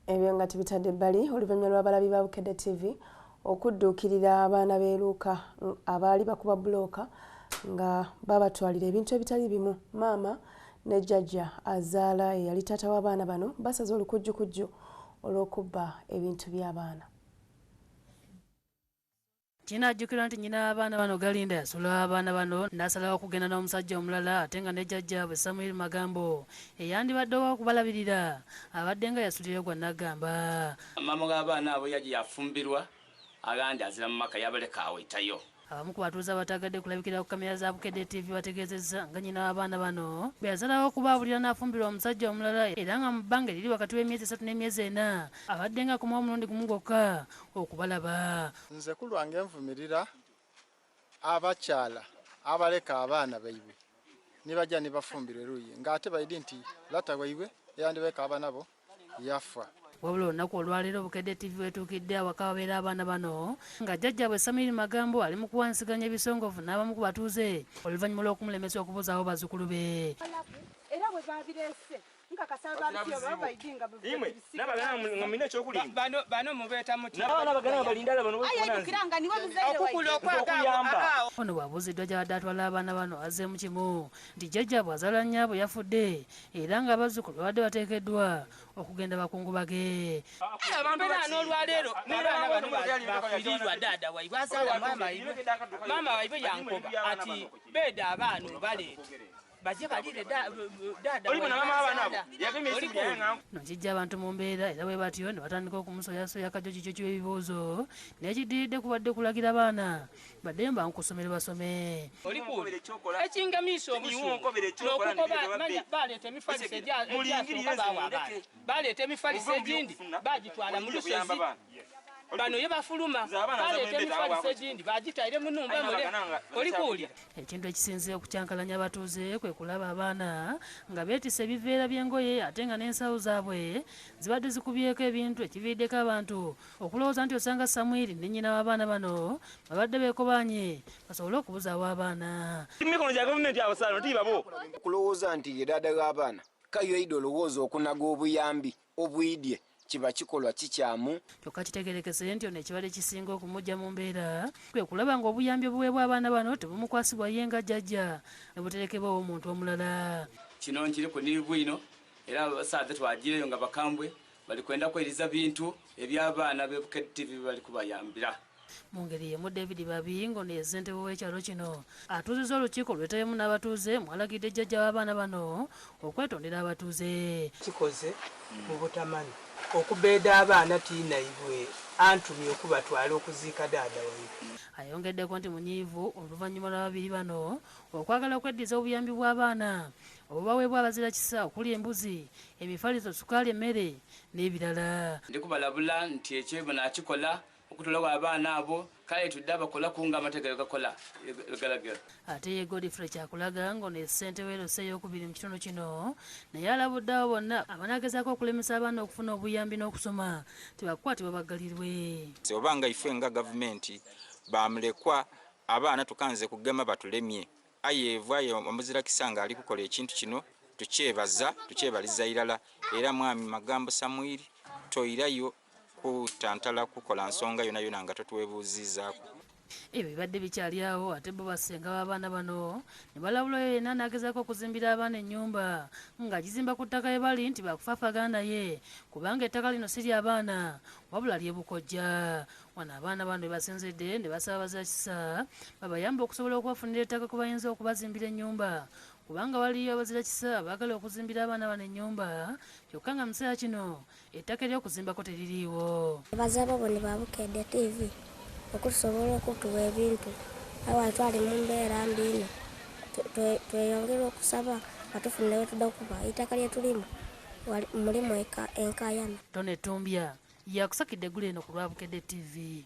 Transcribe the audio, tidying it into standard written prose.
Ebyo nga tubitadde ebbali, oluvannyuma lw'abalabi ba Bukedde TV okudduukirira abaana b'eruuka abaali bakuba bbulooka nga babatwalira ebintu ebitali bimu, maama ne jjajja azaala eyali taata w'abaana bano basaze olukujjukujju olw'okubba ebintu by'abaana. Kinajjukirwa nti nnyina w'abaana bano Galinda yasula abaana bano n'asalawo okugenda n'omusajja omulala, ate nga ne jjajjaabwe Samuel Magambo eyandibaddewo okubalabirira abadde nga yasulirayo gwa Naggamba. Maama w'abaana abo yaje yafumbirwa agandi azira mu maka yabaleka awo itayo. Abamu ku batuuze abataagadde kulabikira ku kamera za Bukedde TV bategeezezza nga nnyina w'abaana bano bwe yasalawo okubaabulira n'afumbirwa omusajja omulala, era nga mu bbanga eriri wakati w'emyezi 3 n'emyezi 4 abadde nga akomawo omulundi gumu gwokka okubalaba. Nze ku lwange nvumirira abakyala abaleka abaana baibwe nibajja nibafumbirwa eruuyi ng'ate baidi nti lata waibwe eyandibeka abaana bo yafa. Wabula olunaku olwaleero Bukedde TV wetuukidde awaka wabeera abaana bano nga jjajjaabwe Samiri Magambo ali mu kuwansiganya ebisongovu n'abamu ku batuuze oluvannyuma lw'okumulemesa okubuzaawo bazzukulu be. Era bwe babireese Ono bw'abuuziddwa gy'abadde atwala abaana bano azzeemu kimu nti jjajjaabwe azaala nnyaabwe yafudde era ng'abazzukulu babadde bateekeddwa okugenda bakungubage. Mbeera n'olwaleero abaana bano bafiirirwa ddaada waibwe azaala maama waibwe yankoba ati beeda abaana obaleeta baje balire ddaada. No kijja abantu mu mbeera era bwe batyo ne batandika okumusoyasoya kajokijoki w'ebibuuzo n'ekiddiridde kubadde kulagira abaana baddeyo mbangu ku ssomero basome. Ekingamiisa obusungu n'okukoba manya baleeta emifaliso egyasooka baawa abaana, baleeta emifaliso egindi bagitwala mu lusozi bano ye bafuluma, baleeta emifaliso egindi bagitaire mu nnumba mule olikuwulira. Ekintu ekisinze okukyankalanya abatuuze kwe kulaba abaana nga beetisse ebiveera by'engoye ate nga n'ensawo zaabwe zibadde zikubyeko ebintu ekiviiriddeko abantu okulowooza nti osanga Samwiri ne nnyina w'abaana bano babadde beekobaanye basobole okubuzaawo abaana. Emikono gya gavumenti abasaala ntibabo. Okulowooza nti ye ddaada w'abaana kayo eida olowooza okunaga obuyambi obwidye kiba kikolwa kikyamu. Kyokka kitegeerekese nti ono ekibadde kisinga okumujja mu mbeera kwe kulaba ng'obuyambi obuweebwa abaana bano tebumukwasibwa ye nga jjajja ne buterekebwa omuntu omulala. Kino nkiri ku bwino era abasaadde twagireyo nga bakambwe bali kwenda kweriza bintu eby'abaana b'e Bukedde TV bali kubayambira. Mu ngeri y'emu David Babi ng'ono ye ssentebe w'ekyalo kino atuuzizza olukiiko lwetayemu n'abatuuze mwalagidde jjajja w'abaana bano okwetondera abatuuze. Kikoze mu butamanyi okubeeda abaana tiinaibwe antumye okubatwala okuziika ddaada waibwe. Ayongeddeko nti munyiivu oluvannyuma lw'ababiri bano okwagala okweddiza obuyambi bw'abaana obubaweebwa abazira kisa okuli embuzi, emifaliso, sukaali, emmere n'ebirala. Ndi kubalabula nti ekyo banakikola okutulawo abaana abo kale tudde abakola kunga amateeka gakola galagira. Ate ye Godfrey Kyakulaga ng'ono ye ssentebe w'erosa ey'okubiri mu kitundu kino naye alabudde abo bonna abanaagezaako okulemesa abaana okufuna obuyambi n'okusoma tebakukwatibwa baggalirwe. Oba nga ife nga gavumenti bamulekwa abaana tukanze kugema batulemye aye evayo omuzira kisanga ali kukola ekintu kino tukyebaza tukyebaliza irala era mwami Magambo Samwiri toirayo kutantala kukola nsonga yona yona nga totwebuuzizaako. Ebyo bibadde bikyali awo ate bo basenga b'abaana bano ne balabulayo yenna n'agezaako okuzimbira abaana ennyumba ng'agizimba ku ttaka we bali nti bakufaafagana naye kubanga ettaka lino si ly'abaana wabula ly'ebukojja. Wano abaana bano be basinzidde ne basaba abazira kisa babayambe okusobola okubafunira ettaka kwe bayinza okubazimbira ennyumba kubanga waliyo abazira kisa abaagala okuzimbira abaana bano ennyumba kyokka nga mu kiseera kino ettaka ery'okuzimbako teririiwo. Baza baboni ba Bukedde TV okusobola okutuwa ebintu awantu ali mu mbeera mbi ino tweyongera okusaba batufune we tudda kuba ettaka lye tulimu mulimu enkaayana. Tone Tumbya yakusakidde eggulu eno ku lwa Bukedde TV.